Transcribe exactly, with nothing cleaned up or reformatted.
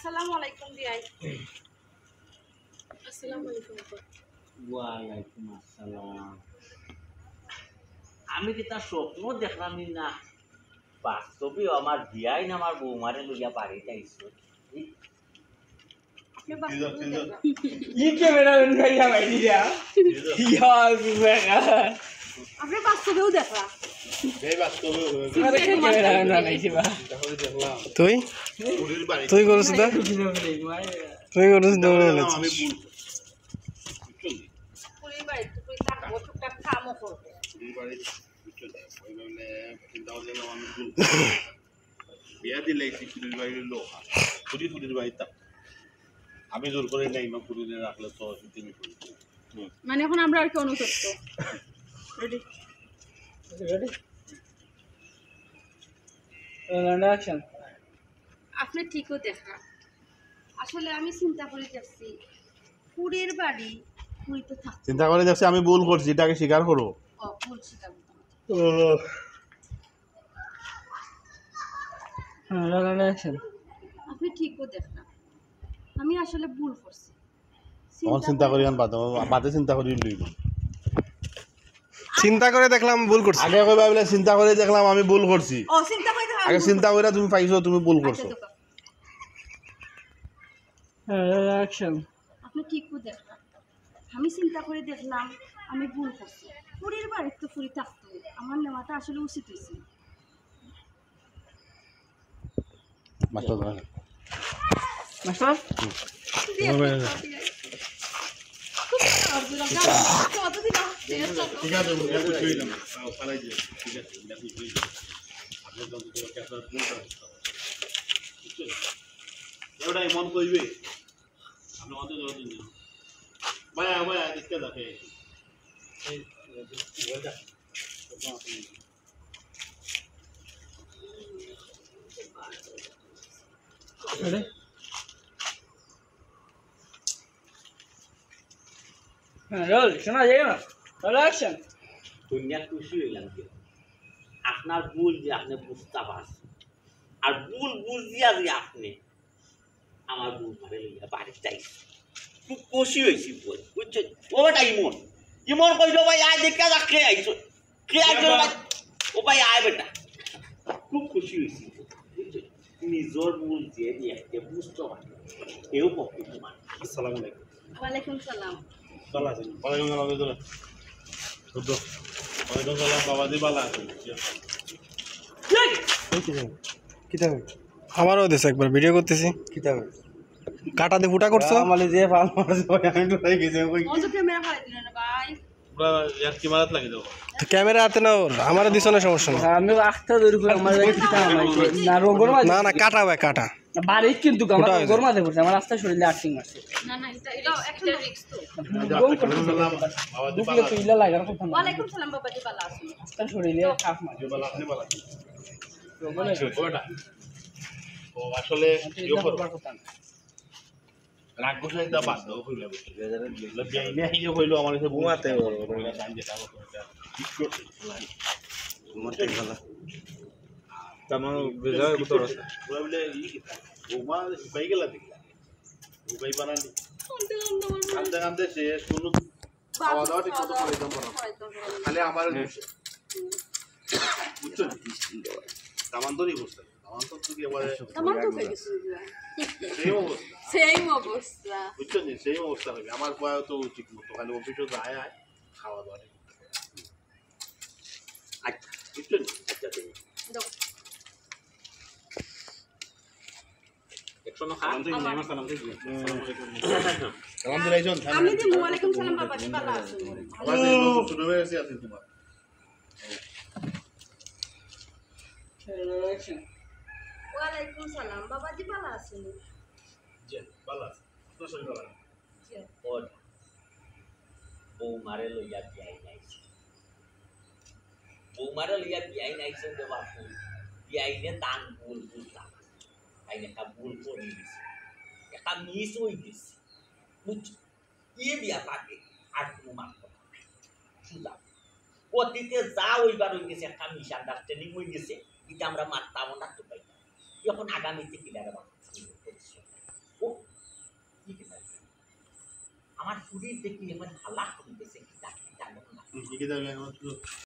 আসসালামু আলাইকুম বিয়াই। আসসালামু আলাইকুম আপা। ওয়ালাইকুম আসসালাম। আমি কিতা স্বপ্ন দেখলাম নি না, বাস্তবেও আমার বিয়াইন আমার বৌমারে লইয়া বাড়িত আইছে। আপনি বাস্তবেও দেখলাম। ই cameraman ভাই আমার ইয়া। ইয়া, বেটা। আপনি বাস্তবেও দেখলাম। এই বাস্তবে হয়ে গেল। আরে, cameraman বানাইছি বা। তাহলে দেখলাম। তুই? কুড়ির বাড়ি। তুই করছিস না? তুই করছিস না? দেখলাম আমি ভুল। বুঝছেন? কুড়ির বাড়ি তো তুই থাকবো, টুকটাক কামও করবো। কুড়ির বাড়ি, বুঝছেন? ওই মানে চিন্তা করলাম আমি ভুল। বিয়া দিলে এই কুড়ির বাড়ির লোক। কুড়ি কুড়ির বাড়ি থাক। আমি জোর করে নাই, মা কুড়িরে রাখলে তো অসুবিধা নেই। মানে এখন আমরা আর কি অনুতপ্ত। Ready? Ready? And action. আপনি ঠিকও দেখলাম। আসলে আমি চিন্তা করে দেখছি, কুড়ির বাড়ি, কুড়ি তো থাকতো। চিন্তা করে দেখছি আমি ভুল করছি, এটাকে স্বীকার করো। ও, ভুল স্বীকার করতে হবে। ও। হ্যাঁ, roll and action. আপনি ঠিকও দেখলাম, আমি আসলে ভুল করছি। তখন চিন্তা করি আন বাদে, বাদে চিন্তা করি লইব। চিন্তা করে দেখলাম ভুল করছি। আগে কইবা বলে চিন্তা করে দেখলাম আমি ভুল করছি। ও, চিন্তা করে দেখলাম আগে ভুল চিন্তা করছি। করে তুমি পাইছো তুমি ভুল আচ্ছা, করছো। দেখো। হ্যাঁ, roll and action. আপনি ঠিকও দেখলাম, আমি চিন্তা করে দেখলাম আমি ভুল করছি। কুড়ির বাড়ির তো কুড়ি থাকতো, আমার নেওয়াটা আসলে উচিত হয়েছে। মাস্টার ধরেন। মাস্টার? ঠিক আছে, ওটা বুঝে হইলাম। তাও ফালাই দিয়ে, ঠিক আছে, ওটা বুঝে হইলাম। আপনি যখন তোমার ক্যাসেট বলতে হবে। বুঝছেন? এবার এমন কইবে, আপনি অত জোর দিন। ভাই, ভাই, আজকে দেখে। এই, এই, এই, Ready? হ্যাঁ, roll, শোনা যায় না। Roll action. দুনিয়া খুশি হইলাম কি? আপনার ভুল যে আপনি বুঝতে পারছেন। আর ভুল বুঝিয়া যে আপনি আমার বৌমারে লইয়া বাড়িত আইছো। খুব খুশি হইছি বই, বুঝছো? ও বেটা ইমন, ইমন কইলো, "ভাই, আয় দেখা যাক কে আইছো, কে আইছো ভাই?" ও ভাই, আয় বেটা, খুব খুশি হইছি, বুঝছো? নিজর ভুল যে দিয়ে আইতে বুঝতো পারে, কেউ পক্ষে তোমার। আসসালামু আলাইকুম। ওয়ালাইকুম সালাম। ভালো আছেন? ওয়ালাইকুম সালাম, এই তো। শুদ্ধ। ওয়ালাইকুম সালাম, বাবাজি, ভালো আছেন? এই কি রে? কিতা বে? আমারও দেশে একবার ভিডিও করতেছি। কিতা বে? কাটা দিয়ে ফুটা করছো? মানে যে ফাল মারছে ভাই, আমি তো তাই গেছি, আমি কই অত ক্যামেরা ফালাই দিল না ভাই। পুরা ইয়ার কি মারাত লাগে দাও। তো ক্যামেরা হাতে নাও, আমারও দিছো না, সমস্যা নেই। আমি আখতা ধরে করে আমার কিতা আমার না, রোগর মাঝে না, না, কাটা ভাই, কাটা। বাড়ি কিন্তু আমার ওটা রোগর মাঝে পড়ছে, আমার আস্তা শরীরে আর্থিং মারছে। না, না, এটা, এটা একটা রিস্ক তো। গম করতে ঢুকলে তো ইলা লাগার কথা না। ওয়ালাইকুম সালাম বাবাজি, ভালো আছেন? আস্তা শরীরে কাপ মারছে। ভালো আছেন, ভালো আছেন। রোগর মাঝে পড়ছে। ও আসলে আচ্ছা, ইয়ে এটা করো। হবার কথা না। রাগ গোসা এটা বাদ দাও, কইলা বুঝছো? বিয়াইনে আইয়া কইলো আমার কাছে ঘুমাতে বলো, বলো। কইলা, "জান যেটা করো, এটা ঠিক করছো।" ঘুমাতে ভালো। তার মানে বেজায় ঠিক ভিতরে করছো। আছে। ওরা বলে, "ই কি? ঘুমা, ঘুমাই গেলা দেখলা?" ঘুমাই বানানি। কান্দতে কান্দতে শেষ, কোনো খাওয়া দাওয়া ঠিক মতো করাইতাম পারো না। খালি আমার হুম। বিষয়। বুঝছো নি? তামান তো নেই বুঝতে। তামান তো তুই এবারে তামান তো হয়ে গেছে। সেই অবস্থা। সেই অবস্থা। বুঝছো নি? সেই অবস্থা হবে। আমার বয়স তো ঠিক মতো। খালি অফিসে যায়, আয়, খাওয়া দাওয়া ঠিক মতো। আচ্ছা, বুঝছো নি? আচ্ছা, ঠিক আছে। দাও। একশো না খান? সালাম দিন, আমার সালাম দিন। সালাম দিন, একজন। আমি দিমু, ওয়ালাইকুম সালাম, বাবা, জি, ভালো আছেন? আমার এই নতুন ছোট ভাই আছে, আছে তোমার। ওয়ালাইকুম সালাম, বাবা, জি, ভালো আছেন? জি, ভালো আছি। আপনার শরীর ভালো আছে? জি। ওর বৌমারে লইয়া বিয়াইন আইছে। বৌমারে লইয়া বিয়াইন আইছে যে বাপু, বিয়াইনে তান ভুল বুঝলাম। তাই একটা ভুল করে দিছে, একটা মিস হয়ে গেছে, বুঝছো? এই ব্যাপারে আর কোনো মাত কথা নাই। সুজা। অতীতে যা হইবার হয়ে গেছে, একটা মিসআন্ডারস্ট্যান্ডিং হয়ে গেছে, এটা আমরা মাথা মনে রাখতে পারি না। এখন আগামীতে কিলারে মাথা পুরি দেখি আমার হালাক হয়ে গেছে, কিতা কিতা লোক না। হুম, কি কি দাবি আমার তো